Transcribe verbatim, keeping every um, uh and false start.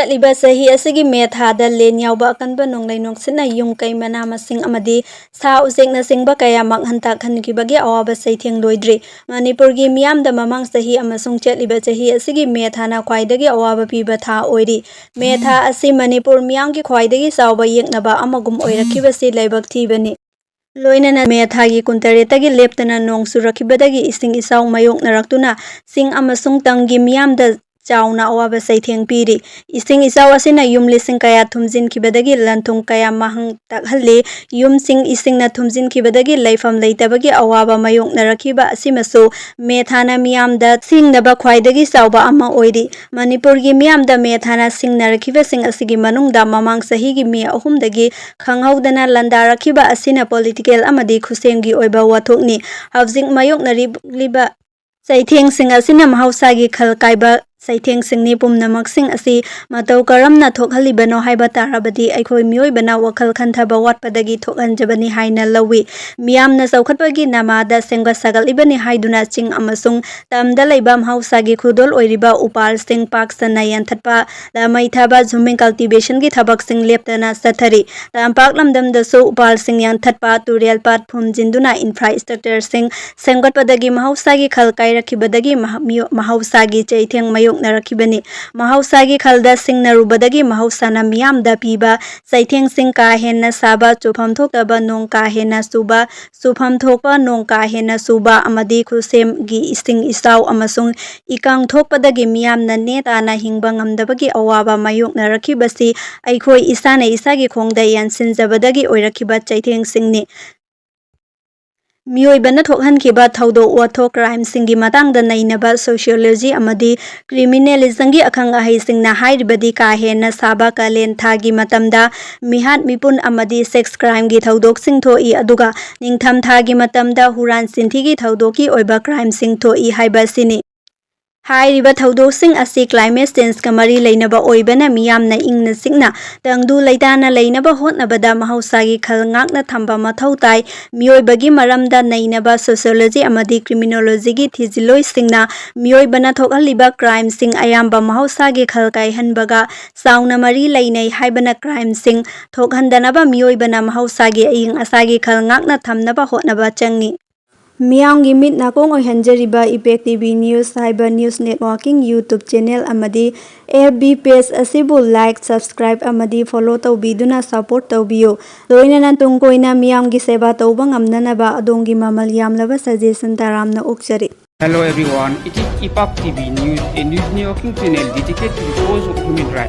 ꯆꯠꯂꯤꯕ ꯆꯍꯤ ꯑꯁꯤꯒꯤ ꯃꯦ ꯊꯥꯗ ꯂꯦꯟ ꯌꯥꯎꯕ ꯑꯀꯟꯕ ꯅꯣꯡꯂꯩ ꯅꯨꯡꯁꯤꯠꯅ ꯌꯨꯝ ꯀꯩ, ꯃꯅꯥ ꯃꯁꯤꯡ ꯑꯃꯗꯤ ꯁꯥ ꯎꯆꯦꯛꯅꯆꯤꯡꯕ ꯀꯌꯥ ꯃꯥꯡꯍꯟ ꯇꯥꯛꯍꯟꯈꯤꯕꯒꯤ ꯑꯋꯥꯕ ꯆꯩꯊꯦꯡ ꯂꯣꯏꯗ꯭ꯔꯤ꯫ ꯃꯅꯤꯄꯨꯔꯒꯤ ꯃꯤꯌꯥꯝꯗ ꯃꯃꯥꯡ ꯆꯍꯤ ꯑꯃꯁꯨꯡ ꯆꯠꯂꯤꯕ ꯆꯍꯤ ꯑꯁꯤꯒꯤ ꯃꯦ ꯊꯥꯅ ꯈ꯭ꯋꯥꯏꯗꯒꯤ ꯑꯋꯥꯕ ꯄꯤꯕ ꯊꯥ ꯑꯣꯏꯔꯤ꯫ ꯃꯦ ꯊꯥ ꯑꯁꯤ ꯃꯅꯤꯄꯨꯔ ꯃꯤꯌꯥꯝꯒꯤ ꯈ꯭ꯋꯥꯏꯗꯒꯤ ꯆꯥꯎꯕ ꯌꯦꯛꯅꯕ ꯑꯃꯒꯨꯝ ꯑꯣꯏꯔꯛꯈꯤꯕꯁꯤ ꯂꯥꯏꯕꯛ ꯊꯤꯕꯅꯤ꯫ ꯂꯣꯏꯅꯅ ꯃꯦ ꯊꯥꯒꯤ ꯀꯨꯟꯇꯔꯦꯠꯇꯒꯤ ꯂꯦꯞꯇꯅ ꯅꯣꯡ ꯆꯨꯔꯛꯈꯤꯕꯗꯒꯤ ꯏꯁꯤꯡ ꯏꯆꯥꯎ ꯃꯥꯌꯣꯛꯅꯔꯛꯇꯨꯅ ꯆꯤꯡ ꯑꯃꯁꯨꯡ ꯇꯝꯒꯤ ꯃꯤꯌꯥꯝꯗ ꯆꯥꯎꯅ ꯑꯋꯥꯕ ꯆꯩꯊꯦꯡ ꯄꯤꯔꯤ꯫ ꯏꯁꯤꯡ ꯏꯆꯥꯎ ꯑꯁꯤꯅ ꯌꯨꯝ ꯂꯤꯁꯤꯡ ꯀꯌꯥ ꯊꯨꯝꯖꯤꯟꯈꯤꯕꯗꯒꯤ ꯂꯟ ꯊꯨꯝ ꯀꯌꯥ ꯃꯥꯡꯍꯟ ꯇꯥꯛꯍꯜꯂꯤ꯫ ꯌꯨꯝꯁꯤꯡ ꯏꯁꯤꯡꯅ ꯊꯨꯝꯖꯤꯟꯈꯤꯕꯗꯒꯤ ꯂꯩꯐꯝ ꯂꯩꯇꯕꯒꯤ ꯑꯋꯥꯕ ꯃꯥꯌꯣꯛꯅꯔꯛꯈꯤꯕ ꯑꯁꯤꯃꯁꯨ ꯃꯦ ꯊꯥꯅ ꯃꯤꯌꯥꯝꯗ ꯁꯤꯡꯅꯕ ꯈ꯭ꯋꯥꯏꯗꯒꯤ ꯆꯥꯎꯕ ꯑꯃ ꯑꯣꯏꯔꯤ꯫ ꯃꯅꯤꯄꯨꯔꯒꯤ ꯃꯤꯌꯥꯝꯗ ꯃꯦ ꯊꯥꯅ ꯁꯤꯡꯅꯔꯛꯈꯤꯕꯁꯤꯡ ꯑꯁꯤꯒꯤ ꯃꯅꯨꯡꯗ ꯃꯃꯥꯡ ꯆꯍꯤꯒꯤ ꯃꯦ ꯑꯍꯨꯝꯗꯒꯤ ꯈꯪꯍꯧꯗꯅ ꯂꯥꯟꯗꯥꯔꯛꯈꯤꯕ ꯑꯁꯤꯅ ꯄꯣꯂꯤꯇꯤꯀꯦꯜ ꯑꯃꯗꯤ ꯈꯨꯠꯁꯦꯝꯒꯤ ꯑꯣꯏꯕ ꯋꯥꯊꯣꯛꯅꯤ꯫ ꯍꯧꯖꯤꯛ ꯃꯥꯌꯣꯛꯅꯔꯤꯕ ꯆꯩꯊꯦꯡꯁꯤꯡ ꯑꯁꯤꯅ ꯃꯍꯧꯁꯥꯒꯤ ꯈꯜ ꯀꯥꯏꯕ ꯆꯩꯊꯦꯡꯁꯤꯡꯅꯤ꯫ ꯄꯨꯝꯅꯃꯛꯁꯤꯡ ꯑꯁꯤ ꯃꯇꯧ ꯀꯔꯝꯅ ꯊꯣꯛꯍꯜꯂꯤꯕꯅꯣ ꯍꯥꯏꯕ ꯇꯥꯔꯕꯗꯤ ꯑꯩꯈꯣꯏ ꯃꯤꯑꯣꯏꯕꯅ ꯋꯥꯈꯜ ꯈꯟꯊꯕ ꯋꯥꯠꯄꯗꯒꯤ ꯊꯣꯛꯍꯟꯖꯕꯅꯤ ꯍꯥꯏꯅ ꯂꯧꯏ꯫ ꯃꯤꯌꯥꯝꯅ ꯆꯥꯎꯈꯠꯄꯒꯤ ꯅꯃꯥꯗ ꯁꯦꯝꯒꯠ ꯁꯥꯒꯠꯂꯤꯕꯅꯤ ꯍꯥꯏꯗꯨꯅ ꯆꯤꯡ ꯑꯃꯁꯨꯡ ꯇꯝꯗ ꯂꯩꯕ ꯃꯍꯧꯁꯥꯒꯤ ꯈꯨꯗꯣꯜ ꯑꯣꯏꯔꯤꯕ ꯎꯄꯥꯜꯁꯤꯡ ꯄꯥꯛ ꯁꯟꯅ ꯌꯥꯟꯊꯠꯄ, ꯂꯥꯃꯩ ꯊꯥꯕ, ꯖꯨꯃꯤꯡ ꯀꯜꯇꯤꯚꯦꯁꯟꯒꯤ ꯊꯕꯛꯁꯤꯡ ꯂꯦꯞꯇꯅ ꯆꯠꯊꯔꯤ꯫ ꯇꯝꯄꯥꯛ ꯂꯝꯗꯝꯗꯁꯨ ꯎꯄꯥꯜꯁꯤꯡ ꯌꯥꯟꯊꯠꯄ, ꯇꯨꯔꯦꯜ ꯄꯥꯠ ꯐꯨꯝꯖꯤꯟꯗꯨꯅ ꯏꯟꯐ꯭ꯔꯥ ꯁ꯭ꯇ꯭ꯔꯛꯆꯔꯁꯤꯡ ꯁꯦꯝꯒꯠꯄꯗꯒꯤ ꯃꯍꯧꯁꯥꯒꯤ ꯈꯜ ꯀꯥꯏꯔꯛꯈꯤꯕꯗꯒꯤ ꯃꯍ-, ꯃꯤꯑꯣ-, ꯃꯍꯧꯁꯥꯒꯤ ꯆꯩꯊꯦꯡ ꯃꯥꯌꯣꯛꯅꯔꯛꯈꯤꯕꯅꯤ꯫ ꯃꯍꯧꯁꯥꯒꯤ ꯈꯜꯗ ꯁꯤꯡꯅꯔꯨꯕꯗꯒꯤ ꯃꯍꯧꯁꯥꯅ ꯃꯤꯌꯥꯝꯗ ꯄꯤꯕ ꯆꯩꯊꯦꯡꯁꯤꯡ ꯀꯥ ꯍꯦꯟꯅ ꯁꯥꯕ, ꯆꯨꯐꯝ ꯊꯣꯛꯇꯕ ꯅꯣꯡ ꯀꯥ ꯍꯦꯟꯅ ꯆꯨꯕ, ꯆꯨꯐꯝ ꯊꯣꯛꯄ ꯅꯣꯡ ꯀꯥ ꯍꯦꯟꯅ ꯆꯨꯕ ꯑꯃꯗꯤ ꯈꯨꯠꯁꯦꯝꯒꯤ ꯏꯁꯤꯡ ꯏꯆꯥꯎ ꯑꯃꯁꯨꯡ ꯏꯀꯪ ꯊꯣꯛꯄꯗꯒꯤ ꯃꯤꯌꯥꯝꯅ ꯅꯦ ꯇꯥꯅ ꯍꯤꯡꯕ ꯉꯝꯗꯕꯒꯤ ꯑꯋꯥꯕ ꯃꯥꯌꯣꯛꯅꯔꯛꯈꯤꯕꯁꯤ ꯑꯩꯈꯣꯏ ꯏꯁꯥꯅ ꯏꯁꯥꯒꯤ ꯈꯣꯡꯗ ꯌꯥꯟꯁꯤꯟꯖꯕꯗꯒꯤ ꯑꯣꯏꯔꯛꯈꯤꯕ ꯆꯩꯊꯦꯡꯁꯤꯡꯅꯤ꯫ ꯃꯤꯑꯣꯏꯕꯅ ꯊꯣꯛꯍꯟꯈꯤꯕ ꯊꯧꯗꯣꯛ ꯋꯥꯊꯣꯛ, ꯀ꯭ꯔꯥꯏꯝꯁꯤꯡꯒꯤ ꯃꯇꯥꯡꯗ ꯅꯩꯅꯕ ꯁꯣꯁꯤꯌꯣꯂꯣꯖꯤ ꯑꯃꯗꯤ ꯀ꯭ꯔꯤꯃꯤꯅꯦꯂꯤꯖꯝꯒꯤ ꯑꯈꯪ ꯑꯍꯩꯁꯤꯡꯅ ꯍꯥꯏꯔꯤꯕꯗꯤ ꯀꯥ ꯍꯦꯟꯅ ꯁꯥꯕ ꯀꯥꯂꯦꯟ ꯊꯥꯒꯤ ꯃꯇꯝꯗ ꯃꯤꯍꯥꯠ ꯃꯤꯄꯨꯟ ꯑꯃꯗꯤ ꯁꯦꯛꯁ ꯀ꯭ꯔꯥꯏꯝꯒꯤ ꯊꯧꯗꯣꯛꯁꯤꯡ ꯊꯣꯛꯏ, ꯑꯗꯨꯒ ꯅꯤꯡꯊꯝ ꯊꯥꯒꯤ ꯃꯇꯝꯗ ꯍꯨꯔꯥꯟ ꯆꯤꯟꯊꯤꯒꯤ ꯊꯧꯗꯣꯛꯀꯤ ꯑꯣꯏꯕ ꯀ꯭ꯔꯥꯏꯝꯁꯤꯡ ꯊꯣꯛꯏ ꯍꯥꯏꯕ ꯑꯁꯤꯅꯤ꯫ ꯍꯥꯏꯔꯤꯕ ꯊꯧꯗꯣꯛꯁꯤꯡ ꯑꯁꯤ climate changeꯀ ꯃꯔꯤ ꯂꯩꯅꯕ ꯑꯣꯏꯕꯅ, ꯃꯤꯌꯥꯝꯅ ꯏꯪꯅ ꯆꯤꯛꯅ ꯇꯪꯗꯨ ꯂꯩꯇꯥꯅ ꯂꯩꯅꯕ ꯍꯣꯠꯅꯕꯗ ꯃꯍꯧꯁꯥꯒꯤ ꯈꯜ ꯉꯥꯛꯅ ꯊꯝꯕ ꯃꯊꯧ ꯇꯥꯏ꯫ ꯃꯤꯑꯣꯏꯕꯒꯤ ꯃꯔꯝꯗ ꯅꯩꯅꯕ sociology ꯑꯃꯗꯤ criminologyꯒꯤ ꯊꯤꯖꯤꯜꯂꯣꯏꯁꯤꯡꯅ ꯃꯤꯑꯣꯏꯕꯅ ꯊꯣꯛꯍꯜꯂꯤꯕ crimeꯁꯤꯡ ꯑꯌꯥꯝꯕ ꯃꯍꯧꯁꯥꯒꯤ ꯈꯜ ꯀꯥꯏꯍꯟꯕꯒ ꯆꯥꯎꯅ ꯃꯔꯤ ꯂꯩꯅꯩ ꯍꯥꯏꯕꯅ crimeꯁꯤꯡ ꯊꯣꯛꯍꯟꯗꯅꯕ ꯃꯤꯑꯣꯏꯕꯅ ꯃꯍꯧꯁꯥꯒꯤ ꯑꯏꯪ ꯑꯁꯥꯒꯤ ꯈꯜ ꯉꯥꯛꯅ ꯊꯝꯅꯕ ꯍꯣꯠꯅꯕ ꯆꯪꯏ꯫ ꯃꯤꯌꯥꯝꯒꯤ ꯃꯤꯠ ꯅꯥꯀꯣꯡ ꯑꯣꯏꯍꯟꯖꯔꯤꯕ Impact TV News ꯍꯥꯏꯕ news networking YouTube channel ꯑꯃꯗꯤ FB page ꯑꯁꯤꯕꯨ like, subscribe ꯑꯃꯗꯤ follow ꯇꯧꯕꯤꯗꯨꯅ support ꯇꯧꯕꯤꯌꯨ꯫ ꯂꯣꯏꯅꯅ ꯇꯨꯡ ꯀꯣꯏꯅ ꯃꯤꯌꯥꯝꯒꯤ ꯁꯦꯕꯥ ꯇꯧꯕ ꯉꯝꯅꯅꯕ ꯑꯗꯣꯝꯒꯤ ꯃꯃꯜ ꯌꯥꯝꯂꯕ suggestion ꯇꯔꯥꯝꯅ ꯑꯣꯛꯆꯔꯤ꯫ Hello everyone, it is Impact TV News, a news networking channel dedicated to the cause of human rights.